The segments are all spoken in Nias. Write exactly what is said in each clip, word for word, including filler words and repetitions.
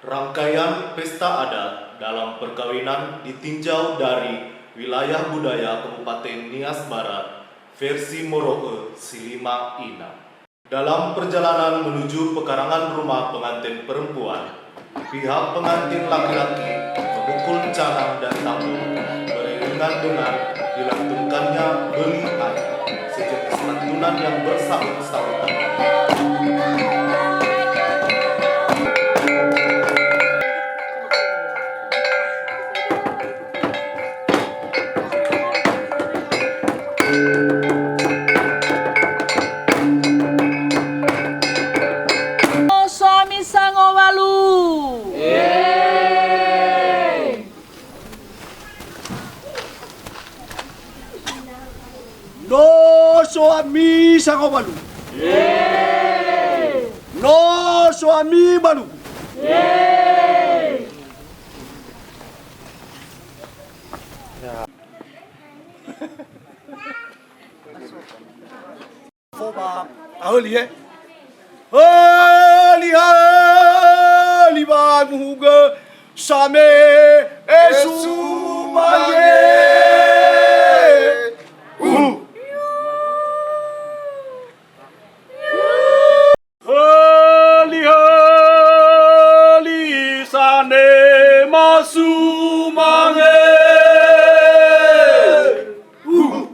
Rangkaian pesta adat dalam perkawinan ditinjau dari Wilayah Budaya Kabupaten Nias Barat, versi Moro'ö si lima ina. Dalam perjalanan menuju pekarangan rumah pengantin perempuan, pihak pengantin laki-laki memukul canang dan tambur beriringan dengan dilantunkannya beli air, sejenis lantunan yang bersaut-sautan. Suami sangowalu. No suami sangowalu. No suami balu. Foba, ahöli, he? Höli, höli, ba muhugö same esu mangge. Uh. Höli, höli, sane masu mange. Uh.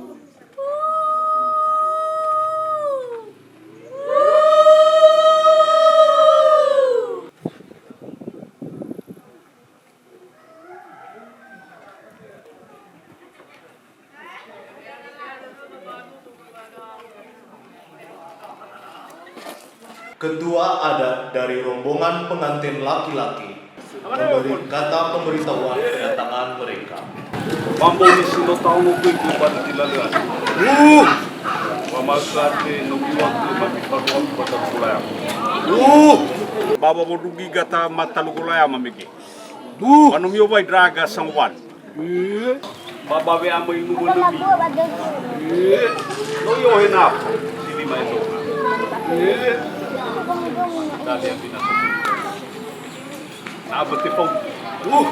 Ketua adat dari rombongan pengantin laki-laki memberi kata pemberitahuan kedatangan mereka. Bamboni si no taono gui gui pada di lalöan. Uh. Wa ma'ökhö ate no guakhö mamifaruaku ba talugolayama. Uh. Baba wondrugi gata ma talugolayama mege. Uh. Ba no mi'owai ndra'aga sangowalu. Uh. Baba we'amöi numö nömi. Uh. No i'ohe nafo si lima endo. Uh. Dali abina. Apa tefau? Uh.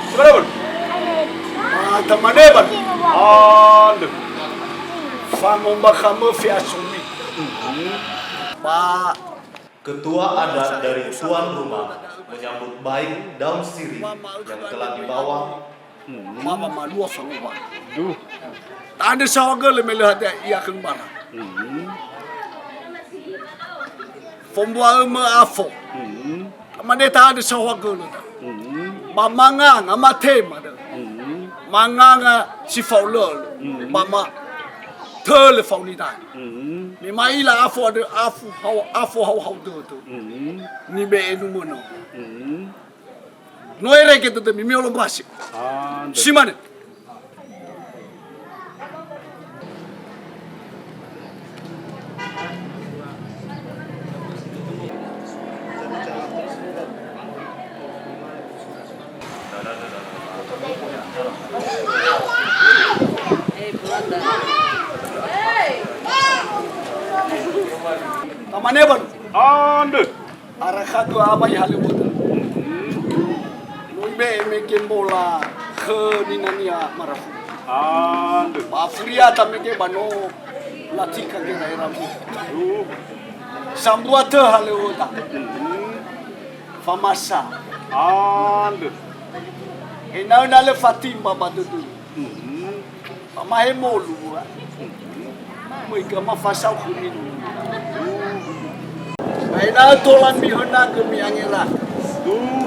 Seberapa? Ah, tamane, Bang. Andö. Fangomba khamö feasumi. Ba. Ketua adat dari tuan rumah menyambut baik daun sirih yang telah dibawa. Hmm. Mama malua fangowa. Duh. Tande saohagölö me lö hadia ia khögu bara. Hmm. Fombua'ömö afo. Hmm. Mane tande saohagölö. Hmm. Ba manganga, matema dö. Hmm. Manganga si fao lölö. Hmm. Ba ma-, tölö fao nidai. Hmm. Me ma'ila afo andrö, afo hao-, afo haohao dödö. Hmm. Nibe'e numönö. Hmm. No erege dödömi, mi'olombase. Ah, si mane. Tamane, Bang. Andö. Arakhagö awai halöŵöda. No ibe'e mege mbola khö ninania marafu. Andö. Ba furiata mege ba no latika gera'era mbu. Duh. Sambua tö halöŵöda. Famasa. Andö. Ena'ö na lö fatimba ba dödömi. Mhm. Ba mahemolu, wa. Möi gama fasau khömi. Ba ena'ö tola mihönagö mi'angeragö. Duh.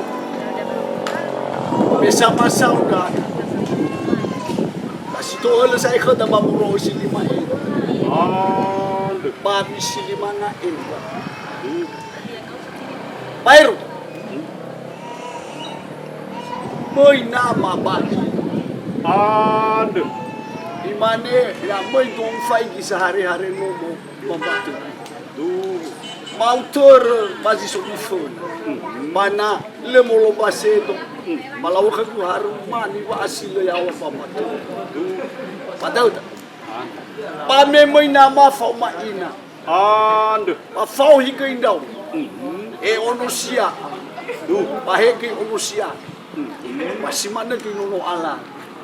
Me samasau ndra'aga. Ba si to'ölö sa'ae khöda ba moro'ö si lima ero. Andö. Ba mi si lima nga'ewa. Duh. Baero. Möi nama ba. Andö. Imane, ya möi dong faigi sahare-hare nomo mambatö. Duh. Mau törö ba zi so iföna. Hmm. Mana lö molombase do. Hmm. Malawa khögu haruma niŵa'ö si lö yaŵa ba matö. Duh. Ba da'ö da. Andö. Ba me möi nama faoma ina. Andö. Ba fao higö indrau. Mhm. E ono sia. Ba he göi omusia. Ba si manö göi nono ala.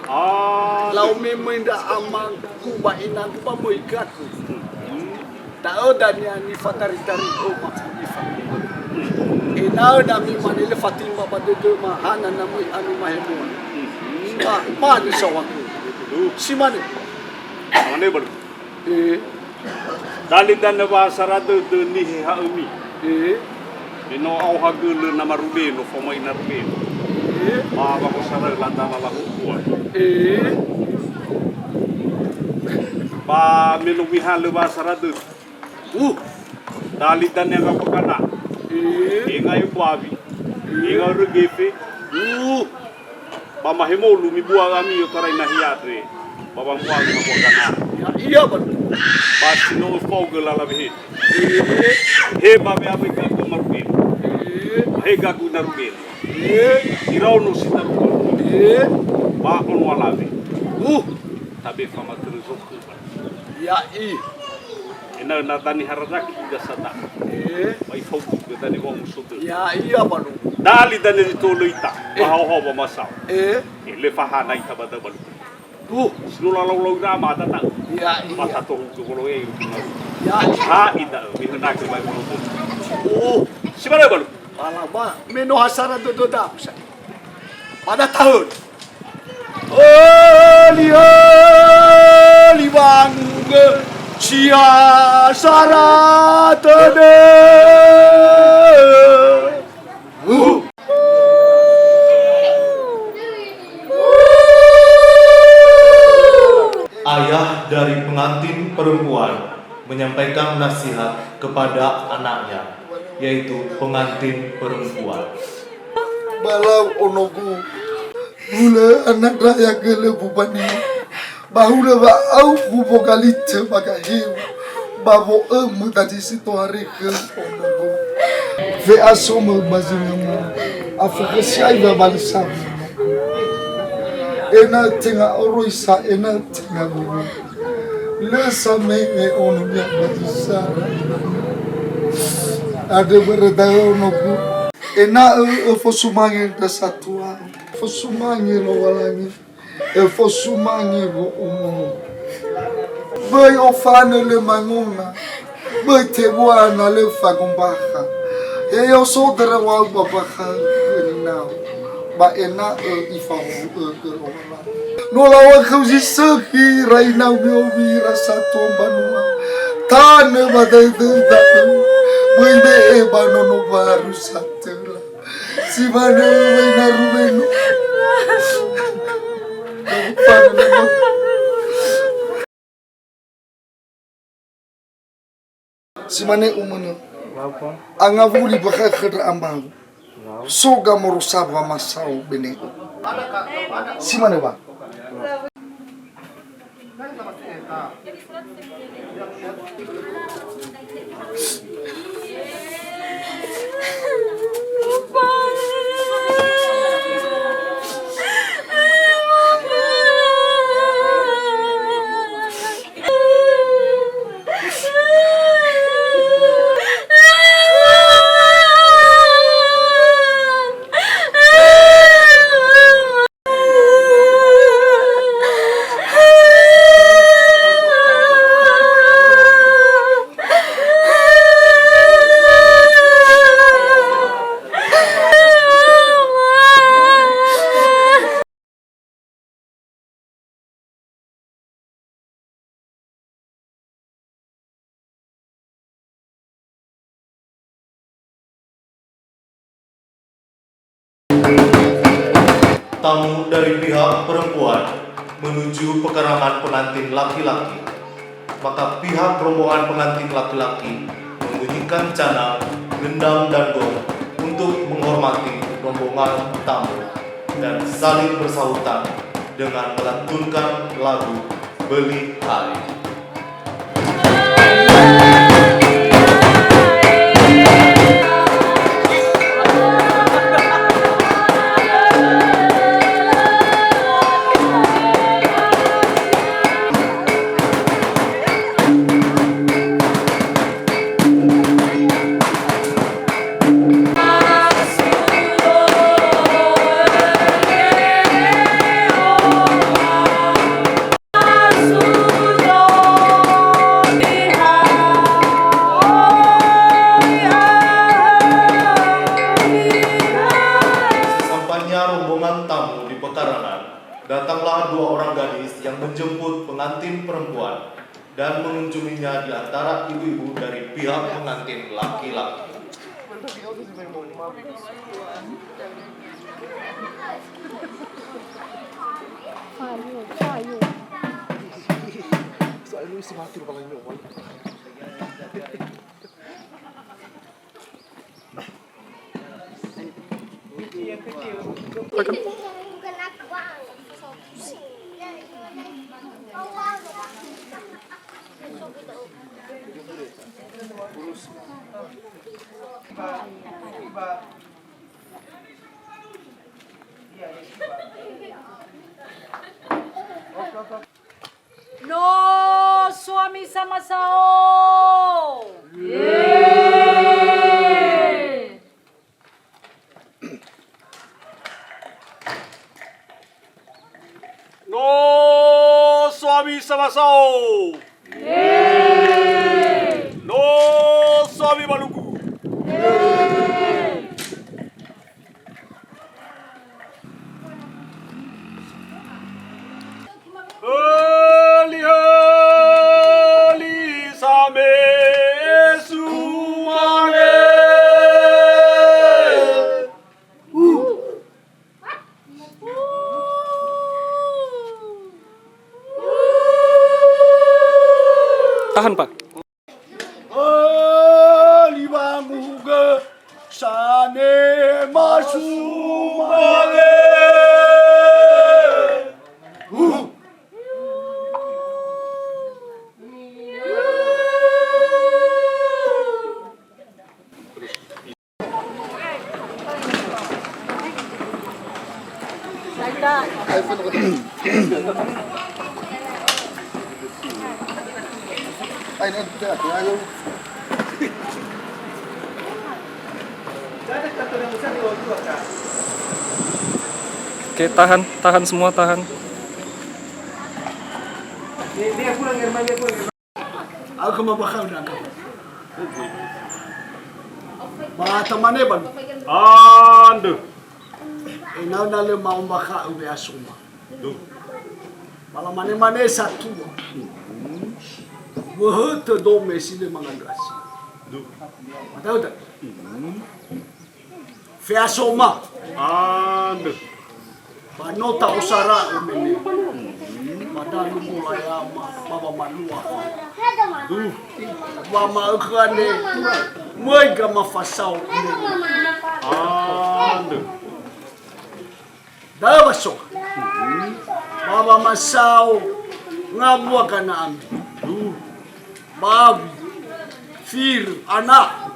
Ah. Lau memöi ndra amagu ba inagu ba möi gagu. Da'ö dania nifatari-tari oma nifa. Ena'ö dami mane lö fatimba ba dödöma hana na möi ami mahemöi. Ba, mane saohagu. Si mane. Mane balu. Eh. Dali danö wa sara dödö niheha'ömi. Eh. Me no aohagölö na marube no fomai na rube. Eh. Ba wa mosarö la dala la hukuan. Eh. Ba me no mihalö wa sara dödö. Uh. Dali danö wa pakana. Eh. Enga yu bawi. Eh. Enga rögefe. Uh. Ba mahemolu mibua ami otarai nahia andre, ba wambuangi mabua gana. Ya'ia, ba. Ba si no öfaogö lala wehe. He ba we'awöi gagu marube. He gagu narube. Iraono si taruga. Ba ono alawe. Uh. Tabe famatörö zokhö, ba. Ya'i. Ena'ö na dani harazaki ida sada. Eh. Ba ifaudu ke dani wa'omuso dödö. Ya'ia, balu. Dali dani zi tolö ita. Eh. Ba haohao ba masao. Eh. Eh, lö fahana ita ba da'ö balu. Uh. Si no lalaulau ira ma da'ö. Ya'ia. Ba tatohu ke wolo e. Ya'ia. Ha ita, eh, mihönakö ba wolo. Uh. Si manö balu. Ala ba, me no hasara dödöda. Pada tahun. Öli, öli, wangugö, sia sara tödö. Ayah dari pengantin perempuan menyampaikan nasihat kepada anaknya, yaitu pengantin perempuan. Ba lau onogu, hulö ana ndra ya gölö bubania, ba hulö wa'au bubo galitö ba gaheu, ba wo'ömö dadi si tohare khöu onogu. We'asomö ba zingamö, afökhö si'ai wabali sabu. Ena'ö tenga oroisa, ena'ö tenga wuwu. Lö same'e ononia ba zi sara. Andrö börö da'ö onogu. Ena'ö öfosumange ndra satua. Fosumange Lowalangi. Öfosumange wo'omo. Böi ofanö lö mangona. Böi tebua na lö fagombakha. He yo so dara wau ba bakha khöninau. Ba ena'ö ifahowu'ögö Lowalangi. No lawa'ö khöu zi sökhi ira inau mi'owira satua mbanua. Tanö ba dödö da'ö. Böi be'e ba nono baru satöla. Si manö ba ina rumeno. Si mane umönö. Angawuli bakha khö ndra amau. So gamorosa wamasao bene'ö. Si mane wa. Tamu dari pihak perempuan menuju pekarangan pengantin laki-laki. Maka pihak rombongan pengantin laki-laki membunyikan cana, gendang, dan gong untuk menghormati rombongan tamu dan saling bersahutan dengan melantunkan lagu Böli Hai. Ruang tamu di pekarangan, datanglah dua orang gadis yang menjemput pengantin perempuan dan mengunjunginya di antara ibu-ibu dari pihak pengantin laki-laki. No suami samasao. No suami samasao. No suami balugu. Höli-höli same'e sumange. Tahan, Pak. Liwangu ge sane masumange. Oke, tahan, tahan semua, tahan. Aku mau bakal udah. Ba tamane, Bang. Andö. Ena'ö na lö ma'ombakha'ö we'asoma. Duh. Ba lamane-mane satua. Wöhötö dome si lö mangandrö asi. Duh. Ba da'ö da. Fe'asoma. Andö. Ba no ta'osara'ö mene. Ba dalu molayama, ba wamalua. Duh. Wama'ökhö andre, möi gamafasao mene. Andö. Da'ö ba so. Ba wamasao ngawua gana'ami. Duh. Bawi. Firö, ana'.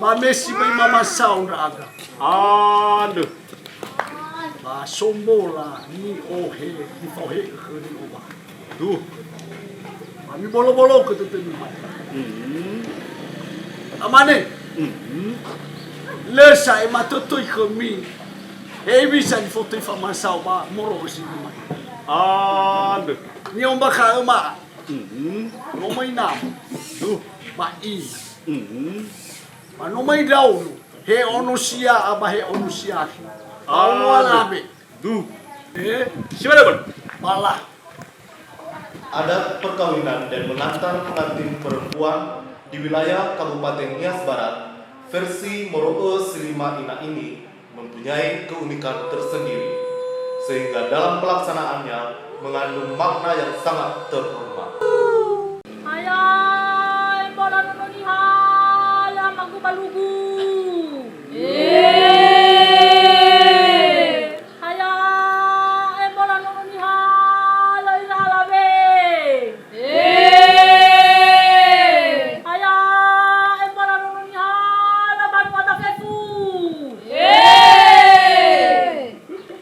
Ba me si möi mamasao ndra'aga. Andö. Ba sombola ni'ohe, nifaohe'ö khö ni'oba. Duh. Ba mibolo-bologö dödömi mane. Mhm. Amane. Mhm. Lö sa'ae matõtõi khömi. Hewisa nifotöi famasao ba moro'ö si mane. Andö. Ni'ombakha'ö ma. Mhm. No möi nama. Duh. Ba ina. Mhm. Ba no möi ndraono. He ono sia'a ba he ono siakhi. Ba ono alawe. Duh. Eh? Siwala, Bang. Bala. Adat perkawinan dan mengantar pengantin perempuan di wilayah Kabupaten Nias Barat versi moro'ö si lima ina ini mempunyai keunikan tersendiri, sehingga dalam pelaksanaannya mengandung makna yang sangat terhormat. Hayai, bola nono niha, ya magu balugu.